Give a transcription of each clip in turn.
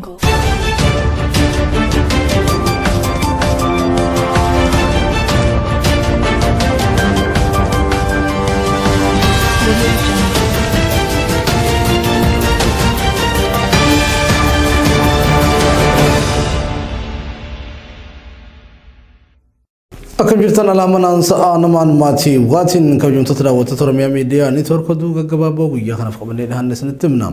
Jungle. Audio Jungle. Akkam jirtan alaamanaan sa'aa namaan maatii waatiin kabajamtoota daawwattoota Oromiyaa Miidiyaa Neetwoork oduu gaggabaaboo guyyaa kanaaf qabannee dhiyaanne isinitti himna.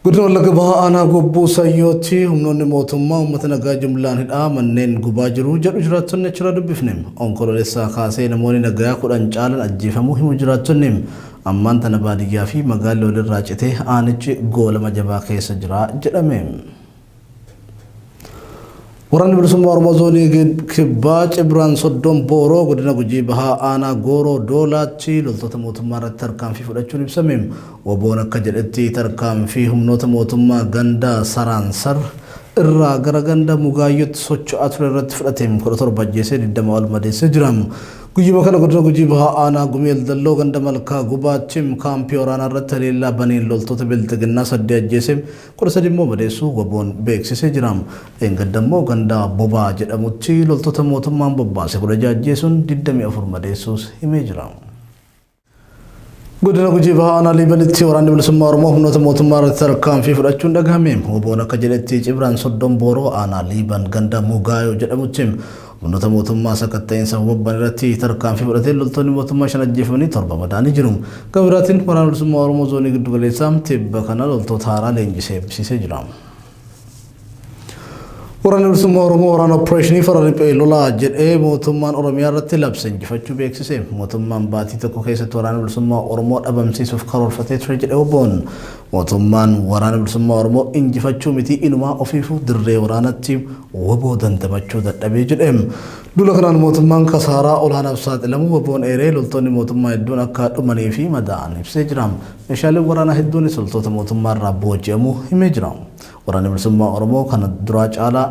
Godina Wallagga Bahaa Aanaa Gobbuu Sayyootti humnoonni mootummaa uummata nagaa jumlaan hidhaa manneen gubaa jiru jedhu jiraattonni achirraa dubbifne. Onkoloolessaa kaasee namoonni nagaa 10 caalan ajjeefamuu himu jiraattonni. Ammaan tana baadiyyaa fi magaalli walirraa citee aanichi goolama jabaa keessa jira jedhame. Waraanni Bilisummaa Oromoo Zoonii Kibbaa Cibraan Soddom Booroo godina Gujii Bahaa Aanaa Gooroo Doolaatti loltoota mootummaa irratti tarkaanfii fudhachuun ibsame. Woboon akka jedhetti tarkaanfii humnoota mootummaa ganda Saraansar irraa gara ganda Mugaayyootti socho'aa ture irratti fudhate 17 ajjeesee 20 ol madeessee jira. Guyyuma kana godina Gujii Bahaa Aanaa Gumii Eldalloo ganda Malkaa Gubaatti kaampii waraanaa irratti haleellaa baneen loltoota Bilxiginnaa 8 ajjeesee 13 immoo madeessuu Woboon beeksisee jira. Dheengadda immoo ganda Bobaa jedhamutti loltoota mootummaan bobbaase 16 ajjeesuun 24 madeessuus himee jira. Godina Gujii Bahaa Aanaa Liibanitti waraanni bilisummaa Oromoo humnoota mootummaa irratti tarkaanfii fudhachuun dhagahame. Woboon akka jedhetti Cibraan Soddom Booroo Aanaa Liiban ganda Mugaayoo jedhamutti humnoota mootummaa sakatta'iinsa bobban irratti tarkaanfii fudhatee loltoonni mootummaa 5 ajjeefamanii 7 madaanii jiru. Gama biraatiin waraana bilisummaa Oromoo zoonii giddu galeessaa tibba kana loltoota haaraa leenjisee eebbisiisee jira. Waraanni bilisummaa Oromoo waraana opereeshinii farra riphee lolaa jedhee mootummaan Oromiyaa irratti labse injifachuu beeksise. Mootummaan baatii tokko keessatti waraana bilisummaa Oromoo dhabamsiisuuf karoorfatee ture jedhe Woboon. Mootummaan waraana bilisummaa Oromoo injifachuu miti inumaa ofiifuu dirree waraanatti Woboo dandamachuu dadhabee jedhe. Duula kanaan mootummaan kasaaraa olaanaaf saaxilamuu Woboon eeree loltoonni mootummaa hedduun akka dhumanii fi madaa'an ibsee jira. Meeshaaleen waraanaa hedduunis loltoota mootummaa irraa booji'amuu himee jira. Waraanni Bilisummaa Oromoo kana duraa caalaa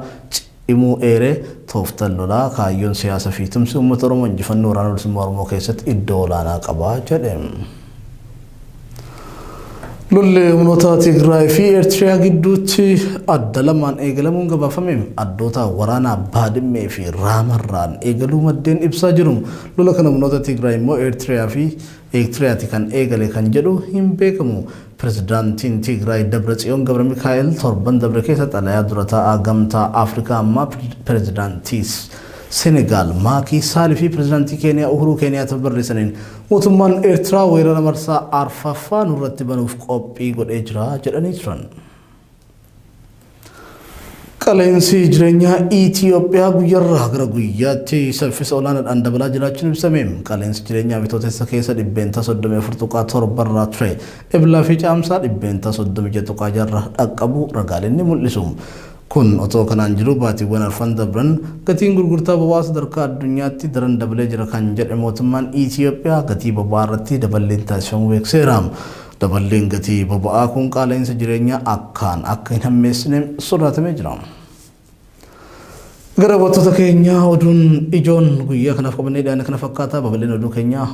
cimuu eeree, tooftan lolaa, kaayyoon siyaasa fi tumsi uummata Oromoo injifannoo Waraana Bilisummaa Oromoo keessatti iddoo olaanaa qaba jedhe. Lolli humnoota Tigraay fi Eertiriyaa gidduutti adda lamaan eegalamuun gabaafame. Addoota waraanaa Baadimmee fi Raamarraan eegaluu maddeen ibsaa jiru. Lola kana humnoota Tigraay immoo Eertiriyaa fi Eertiriyaati kan eegale kan jedhu hin beekamu. Pirezidaantiin Tigraay Dabratsiyoon Gabramikaa'el torban dabre keessa xalayaa dura taa'aa Gamtaa Afrikaa ammaa pirezidaantii Senegaal Maakii Saal fi pirezidaantii Keeniyaa Uhuruu Keeniyaataaf barreessaniin mootummaan Eertiraa weerara marsaa arfaffaa nurratti banuuf qophii godhee jira jedhanii turan. Qala'insi jireenyaa Itiyoophiyaa guyyarraa gara guyyaatti saffisa olaanaadhaan dabalaa jiraachuun ibsame. Qala'insi jireenyaa Bitootessa keessa 34.7% irraa ture. Eblaa fi Caamsaa 36.6% irra dhaqqabuu ragaaleen ni mul'isu. Kun otoo kanaan jiruu baatiiwwan arfan dabran gatiin gurgurtaa boba'aa sadarkaa addunyaatti daran dabalee jira kan jedhe mootummaan Itiyoophiyaa gatii boba'aa irratti daballiin taasifamuu beeksiseera. Daballiin gatii boba'aa kun qaala'insa jireenyaa akkaan akka hin hammeessine sodaatamee jira. Gara hawwattoota keenyaa oduun ijoon guyyaa kanaaf qabannee dhiyaanne kana fakkaata. Babal'ina oduu keenyaa.